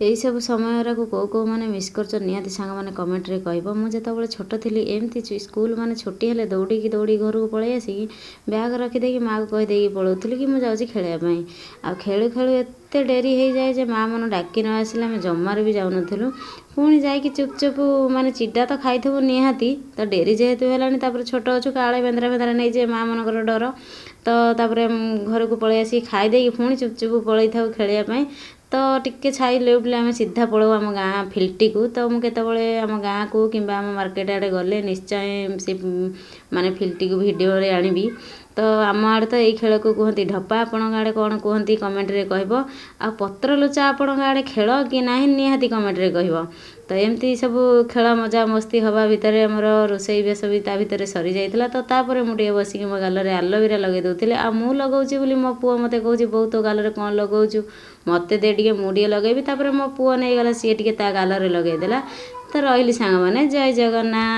ଏଇସବୁ ସମୟରାକୁ କେଉଁ କେଉଁମାନେ ମିସ୍ କରୁଛ, ନିହାତି ସାଙ୍ଗମାନେ କମେଣ୍ଟରେ କହିବ। ମୁଁ ଯେତେବେଳେ ଛୋଟ ଥିଲି, ଏମିତି ସ୍କୁଲ ମାନେ ଛୁଟି ହେଲେ ଦୌଡ଼ିକି ଦୌଡ଼ିକି ଘରକୁ ପଳେଇ ଆସିକି ବ୍ୟାଗ୍ ରଖିଦେଇକି ମାଆକୁ କହିଦେଇକି ପଳାଉଥିଲି କି ମୁଁ ଯାଉଛି ଖେଳିବା ପାଇଁ। ଆଉ ଖେଳୁ ଖେଳୁ ଏତେ ଡେରି ହେଇଯାଏ ଯେ ମାଆ ମନ ଡାକି ନ ଆସିଲେ ଆମେ ଜମାରୁ ବି ଯାଉନଥିଲୁ। ପୁଣି ଯାଇକି ଚୁପ୍ ଚୁପ୍ ମାନେ ଚିଡ଼ା ତ ଖାଇଥିବୁ ନିହାତି। ତ ଡେରି ଯେହେତୁ ହେଲାଣି, ତାପରେ ଛୋଟ ଅଛୁ, କାଳେ ବେନ୍ଦରା ଫେନ୍ଦ୍ରା ନେଇଯିବେ, ମାଆ ମାନଙ୍କର ଡର। ତ ତାପରେ ଘରକୁ ପଳେଇ ଆସିକି ଖାଇଦେଇକି ପୁଣି ଚୁପ୍ ଚୁପ୍ ପଳେଇଥାଉ ଖେଳିବା ପାଇଁ। ତ ଟିକେ ଛାଇ ଲେଉଟିଲେ ଆମେ ସିଧା ପଳାଉ ଆମ ଗାଁ ଫିଲ୍ଡଟିକୁ। ତ ମୁଁ କେତେବେଳେ ଆମ ଗାଁକୁ କିମ୍ବା ଆମ ମାର୍କେଟ ଆଡ଼େ ଗଲେ ନିଶ୍ଚୟ ସେ ମାନେ ଫିଲ୍ଡଟିକୁ ଭିଡ଼ିଓରେ ଆଣିବି। ତ ଆମ ଆଡ଼େ ତ ଏଇ ଖେଳକୁ କୁହନ୍ତି ଢପା, ଆପଣଙ୍କ ଆଡ଼େ କ'ଣ କୁହନ୍ତି କମେଣ୍ଟରେ କହିବ। ଆଉ ପତ୍ର ଲୁଚା ଆପଣଙ୍କ ଆଡ଼େ ଖେଳ କି ନାହିଁ, ନିହାତି କମେଣ୍ଟରେ କହିବ। ତ ଏମିତି ସବୁ ଖେଳ ମଜା ମସ୍ତି ହେବା ଭିତରେ ଆମର ରୋଷେଇ ବାସ ବି ତା ଭିତରେ ସରିଯାଇଥିଲା। ତ ତାପରେ ମୁଁ ଟିକେ ବସିକି ମୋ ଗାଲରେ ଆଲୋଭେରା ଲଗାଇ ଦେଉଥିଲି। ଆଉ ମୁଁ ଲଗାଉଛି ବୋଲି ମୋ ପୁଅ ମୋତେ କହୁଛି, ବୋଉ ତୋ ଗାଲରେ କ'ଣ ଲଗାଉଛୁ, ମୋତେ ଦେ ଟିକେ, ମୁଁ ଟିକେ ଲଗାଇବି। ତାପରେ ମୋ ପୁଅ ନେଇଗଲା, ସିଏ ଟିକେ ତା ଗାଲରେ ଲଗାଇଦେଲା। ତ ରହିଲି ସାଙ୍ଗମାନେ, ଜୟ ଜଗନ୍ନାଥ।